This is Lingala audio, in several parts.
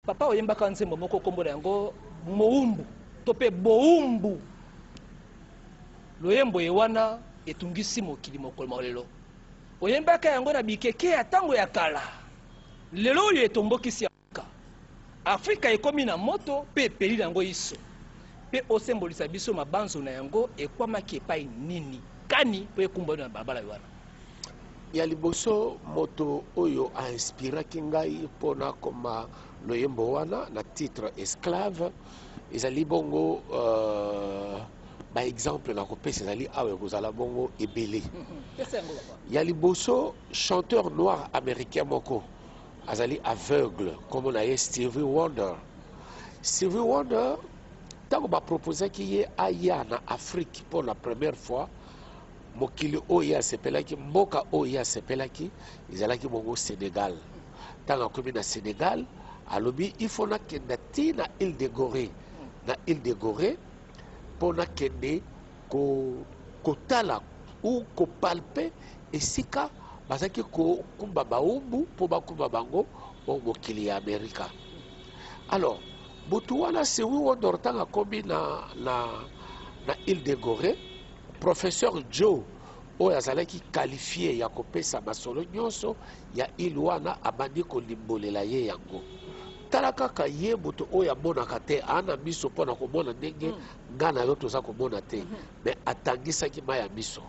Papa oyembaka nzembo moko kombo na yango Mowumbu to pe Bowumbu. Loyembo ye wana etungisi mokili mokolo mwa lelo. Oyembaka yango na bikeke ya tango ya kala. Lelo oyo etombokisi Afrika. Afrika ekomi na moto pe epeli na yango iso. Pe osembolisa biso mabanzo na yango ekwamaki epai nini kani po ekumba yo na balabala wana. Ya liboso, moto oyo a inspiraki ngai mpo nakoma loyembo wana na titre Esclave ezali bongo ba exemple nakopesa ezali awa ekozala bongo ebele. Pesa yango papa. Ya liboso, chanteur noir americain moko azali aveugle, kombo na ye Stevie Wonder. Stevie Wonder ntango ba proposaki ye aya na Afrique mpo na première fois, mokili oyo ye asepelaki, mboka oyo ye asepelaki ezalaki bongo Senegal. Ntango akomi na Senegal, alobi il faut nakenda ti na île de Gorée, na île de Gorée mpo nakende kotala ou kopalpe esika bazalaki kokumba baumbu mpo bakumba bango o mokili ya Amerika. Alors motu wana Stevie Wonder ntango akomi na île de Gorée, professeur Joe oyo azalaki qualifié ya kopesa masolo nyonso ya île wana abandi kolimbolela ye yango. Tala kaka ye moto oyo amonaka te, aa na miso mpo na komona ndenge nga na yo toza komona te, mais atangisaki mai ya miso.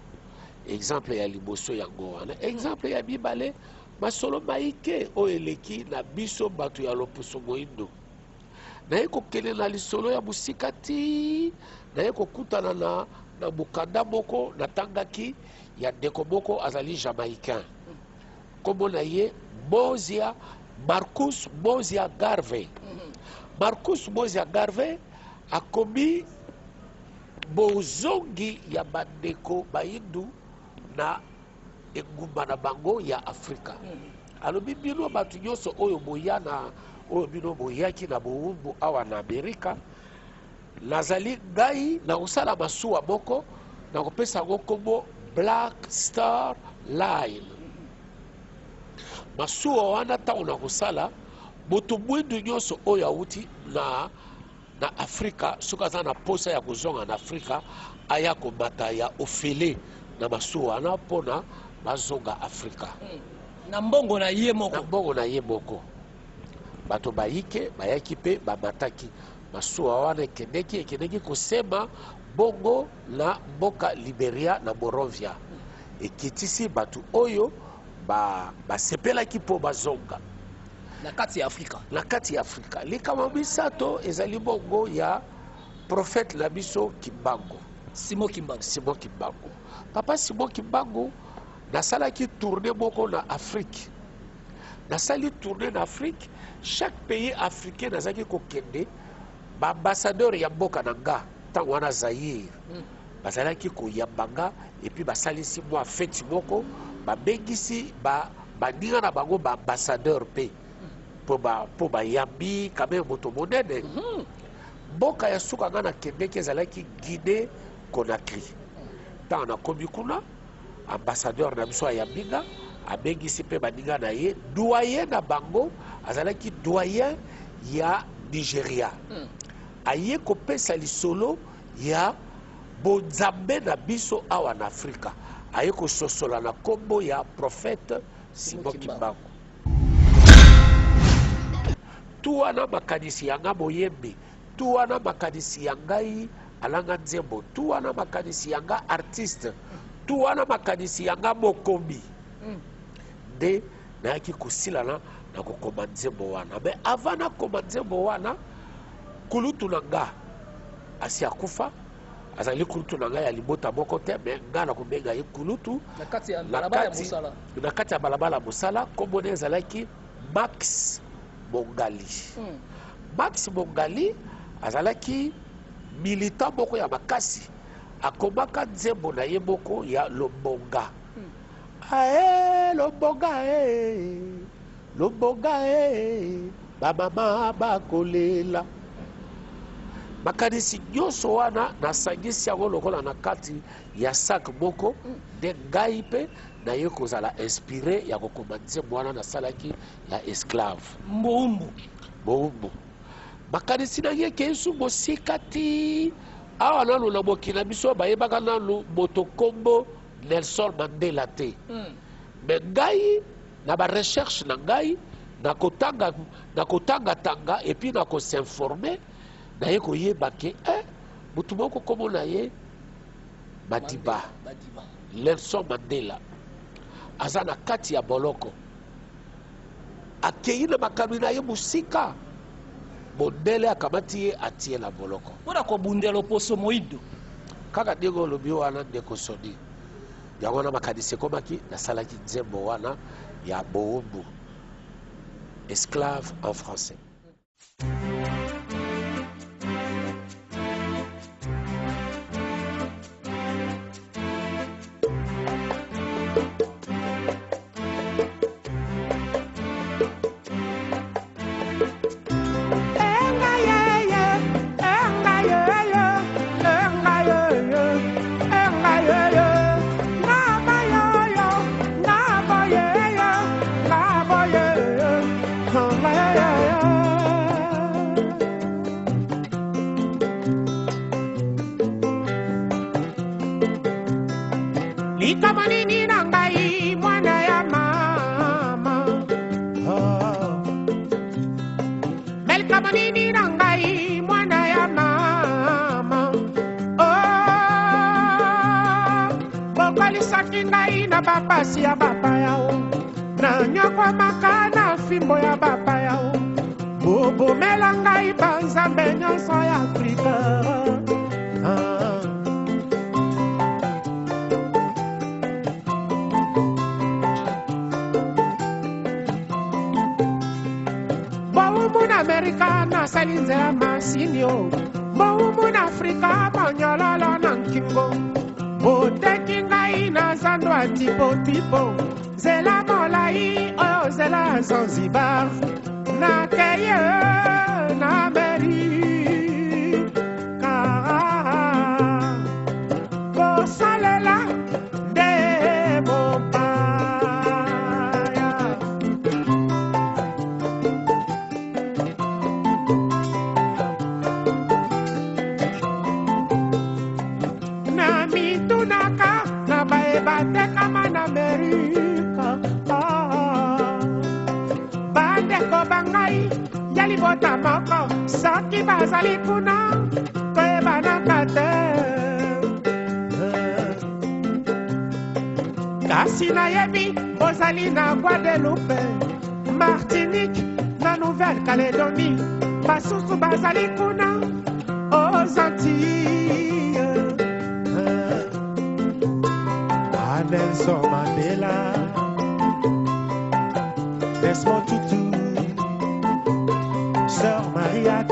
Exemple ya liboso yango wana. Exemple ya mibale, masolo maike oyo eleki na biso bato ya loposo moindo. Naye kokende na lisolo ya mosika ti naye kokutana na mokanda moko natangaki ya ndeko moko azali jamaïcain, kombo na ye Mozia Marcus Mozia Garvey. Marcus Mozia Garvey akomi bozongi ya bandeko baindu na engumba na bango ya Afrika. Alobi bino bato nyonso oyo boya na oyo bino boyaki na bowumbu awa na Amerika, nazali ngai nakosala masuwa moko, nakopesa yango nkombo Black Star Line. Masuwa wana ntango nakosala, moto mwindu nyonso oyo awuti na Afrika, soki aza na posa ya kozonga na Afrika, aya komata ya ofele na masuwa wana mpona bazonga Afrika. Na mbongo na ye moko. Na mbongo na ye moko. Bato bayike bayaki mpe bamataki masuwa wana, ekendeki kosema bongo na mboka Liberia na Monrovia. Ekitisi bato oyo basepelaki mpo bazonga na kati ya Afrika. Na kati ya Afrika. Likambo misato ezali bongo ya prophète na biso Kimbangu. Simon Kimbangu. Simon Kimbangu. Papa Simon Kimbangu, nasalaki tournée moko na Afrique. Nasali tournée na Afrique, chaque pays africain nazalaki kokende, baambassadeur ya mboka na nga ntango wana Zaïre bazalaki koyamba nga, et puis basalisi mwa feti moko, babengisi baninga na bango baambassadeur mpe mpo bayambi quand même moto monene. Mboka ya suka nga nakendeki ezalaki Guinée Conakry. Ntango nakomi kuna, ambassadeur na biso ayambi nga, abengisi mpe baninga na ye. Doyen na bango azalaki doyen ya Nigeria, aye kopesa lisolo ya bonzambe na biso awa na Afrika, aye kososola na nkombo ya prophète Simon Kimbangu. Tu wana makanisi ya nga moyembi, tu wana makanisi ya ngai alanga nzembo, tu wana makanisi ya nga artiste, tu wana makanisi ya nga mokomi, nde nayaki kosilana na kokoma nzembo wana. Mais avant nakoma nzembo wana, kulutu na nga asi akufa, azali kulutu na ngai ya libota moko te, mais ngai nakobenga ye kulutu. Na kati ya balabala ya mosala. Na kati ya balabala ya mosala, nkombo na ye ezalaki Max Mongali. Max Mongali azalaki militant moko ya makasi, akomaka nzembo na ye moko ya Lombonga. Ae Lombonga, e Lombonga, e bamama bakolela. Makanisi nyonso wana nasangisi yango lokola na kati ya sac moko, nde ngai mpe naye kozala inspiré ya kokoma nzembo wana nasalaki ya Esclave. Mbumbu. Bowumbu. Makanisi na ye ekei su mosika ti awa nanu na mokili na biso bayebaka nanu moto kombo Nelson Mandela te. Mais ngai na ba recherche na ngai na kotanga na kotanga tanga et puis na ko s'informer naye koyeba ke eh, motu moko kombo na ye Madiba, Nelson Mandela aza na kati ya boloko. Akeyi na makambi na ye mosika, mondele akamati ye atie na boloko. Mpo na kobundela loposo moindo. Kaka ndenge olobi wana ndeko Sony, yango wana makanisi ekomaki, nasalaki nzembo wana ya bowumbu, esclave en français. Likama nini na ngai mwana ya mama oh. Melikama nini na ngai mwana ya mama oh. Bokalisaki ngai na bapasi ya bapaya o nanyokwamaka na fimbo ya bapaya o bobomela ngai banzambe nyonso ya Afrika ah. Bowumbu na Amerika nasali nzela masini o bowumbu na Afrika bonyololo na nkingo boteki ngai na zando ya tipotipo nzela molai oyo nzela ya Zanzibar nakeye na Amerika kosalela nde mopaya. Na mitunaka na baye batekama na Amerika ah. Bandeko ba ngai ya libota moko soki bazali kuna toyebanaka te kasi nayebi bozali na Guadeloupe, Martinique na Nouvelle-Calédonie basusu bazali kuna aux Antilles. Ah, Nelson Mandela, Desmond Tutu, Sœur Maria.